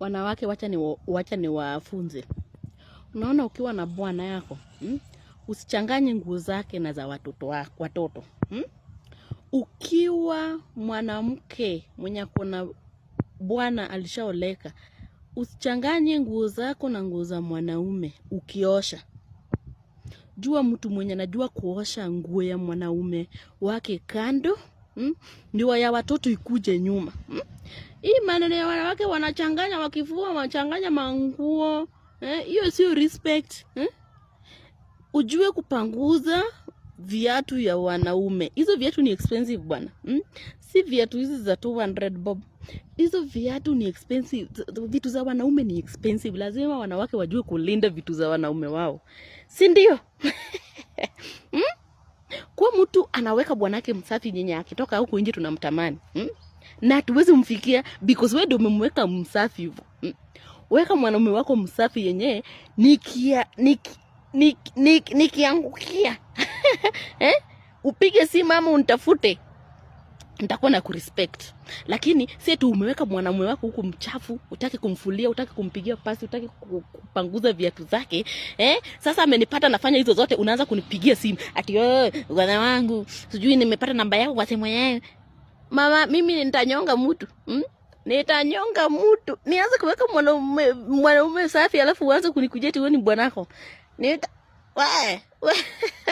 Wanawake, wacha niwafunze. Unaona, ukiwa na bwana yako, Usichanganye nguo zake na za watoto wako, watoto? Ukiwa mwanamke mwenye ako na bwana alishaoleka, usichanganye nguo zako na nguo za mwanaume ukiosha. Jua mtu mwenye anajua kuosha nguo ya mwanaume wake kando, Ndio ya watoto ikuje nyuma, Hii maneno ya wanawake wanachanganya, wakifua wanachanganya manguo, hiyo sio respect, eh? Ujue kupanguza viatu ya wanaume. Hizo viatu ni expensive bwana, Si viatu hizi za 200 bob. Hizo viatu ni expensive. Vitu za wanaume ni expensive. Lazima wanawake wajue kulinda vitu za wanaume wao, si ndio? Kwa mtu anaweka bwanake msafi, nyenye akitoka huku nje tunamtamani, Na hatuwezi mfikia because wewe ndio umemweka msafi hivyo, Weka mwanaume wako msafi yenye nikia niki nikiangukia eh? Upige simu ama unitafute, nitakuwa na kurespect. Lakini si tu umeweka mwanamume wako huku mchafu, utaki kumfulia, utaki kumpigia pasi, utaki kupanguza viatu zake, eh? Sasa amenipata nafanya hizo zote, unaanza kunipigia simu ati, "Oh, bwana wangu, sijui nimepata namba yako kwa simu yeye." Mama, mimi nitanyonga mtu, Nitanyonga mtu. Nianze kuweka mwanaume safi alafu uanze kunikujia eti wewe ni bwanako. Nita we, we.